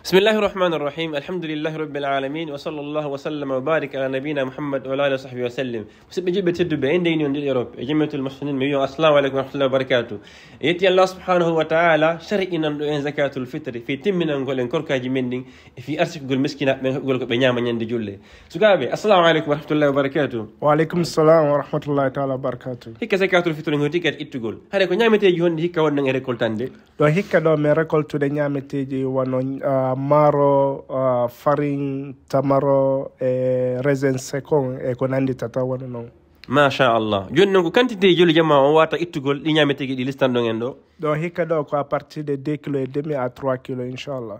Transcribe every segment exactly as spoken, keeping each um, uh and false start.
بسم الله الرحمن الرحيم. الحمد لله رب العالمين، وصلى الله وسلم وبارك على نبينا محمد وعلى آله وصحبه وسلم. Musidɓe juɓɓe tedduɓe, en ndeyni on ɗiɗo Europe e jamiyatul muhsinin, mi wiya on assalamu aleykum wa rahmatullahi wa barakatuh. E yetti Allah subhanahu wa ta'ala, shar'inanɗo en zakatul fitri, fii timminangol en korkaaji men ɗin, e fii arsikugol miskinaaɓe ɓen, heɓugol ko ɓe ñaama ñande julle. Sukaaɓe, assalamu aleykum wa rahmatullahi wa barakatuh. Wa aleykum salam wa rahmatullahi ta'ala wa barakatuh. Hikka zakatul fitri on hoti kadi ittugol. Haray ko ñaameteeji honɗi hikka wonɗen e récoltande? Ɗo hikka ɗo, min récoltude ñaameteeji wano, ah, maaro, ah, farine, tamaro, e raisin second, e ko nanndi tata wano non. Machallah. Jooni non, ko quantité joli jamaa on wawata ittugol ɗi ñaameteeji ɗi listanɗon en ɗo? Ɗo hikka ɗo ko à partir de deux kilos et demi à trois kilos, inchallah.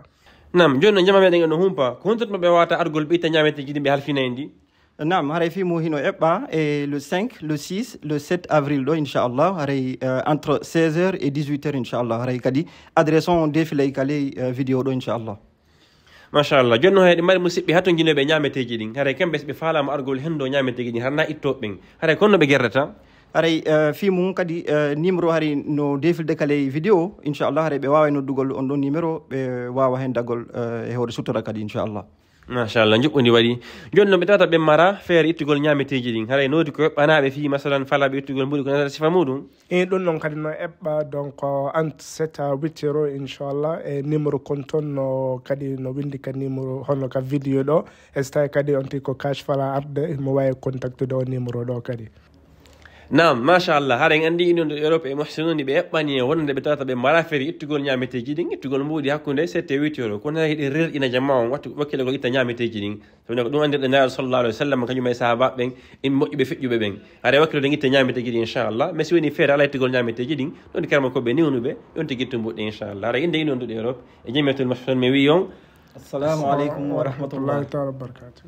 Naam, jooni non jamaa meɗen en no humpa. Ko honto ɓe wawata argol ɓe itta ñaameteeji ɗin ɓe halfina en ɗi? Naam, haray fii mun hino eɓɓa e le cinq, le six, le sept avril ɗo, inchallah. Haray, euh, entre seize heures et dix-huit heures, inchallah. Haray kadi adresse on défilé ka ley, euh, vidéo ɗo, inchallah. Machallah. Jooni non, hay ɗi mari musidɓe hatonjinooɓe ñaameteeji ɗin. Haray kamɓe, si ɓe faalaama argol henndo ñaameteeji ɗin, hara na ittooɓe ɓen. Haray ko honno ɓe gerdata? Haray, euh, fii mun kadi, euh, numéro haray no défilde ka ley vidéo, inchallah. Haray ɓe waaway noddugol on ɗon numéro, ɓe waawa hen dagol, euh, e hoore sutura kadi, inchallah. Machallah, njuɓɓudi waɗi. Jooni non, ɓe tawata ɓe mara feere ittugol ñaameteeji ɗin. Haray no woodi ko eɓɓanaaɓe fii, masalan, faalaaɓe ittugol mbuuɗi, ko nanata sifa muuɗum? E ɗum ɗon kadi no eɓɓa, donc, entre sept à huit euros, inchallah, e numéro compte on no kadi no winndi ka numéro hono ka vidéo ɗo. E so tawi kadi on tigi ko cash faalaa arde, mo waawi contactude o numéro ɗo kadi. Naam, machallah. Hara en anndi ino nder Europe e muhsinun, ɓe eɓɓani e wonde ɓe tawata ɓe mara feere ittugol ñaameteeji ɗin, ittugol mbuuɗi hakkunde sept e huit euros. Kono hay hiɗen rerɗina jamaa on wattu wakkilagol itta ñaameteeji ɗin. Sabu ko ɗum anndirɗen Nulaaɗo sallallahu alaihi wa sallam, kañum e sahaabaaɓe ɓen, e moƴƴuɓe feƴƴuɓe ɓen. Hara wakkiloɗen itta ñaameteeji ɗin, inchallah. Mais si woni feere alaa ittugol ñaameteeji ɗin, ɗon karama ko ɓe newnuɓe, on tigi ittugol mbuuɗi, inchallah. Hara innde ino nder Europe e jamiyatul muhsinun, mi wi'i on. Assalamu aleykum wa rahmatullah. Ta'ala wa barakatuh.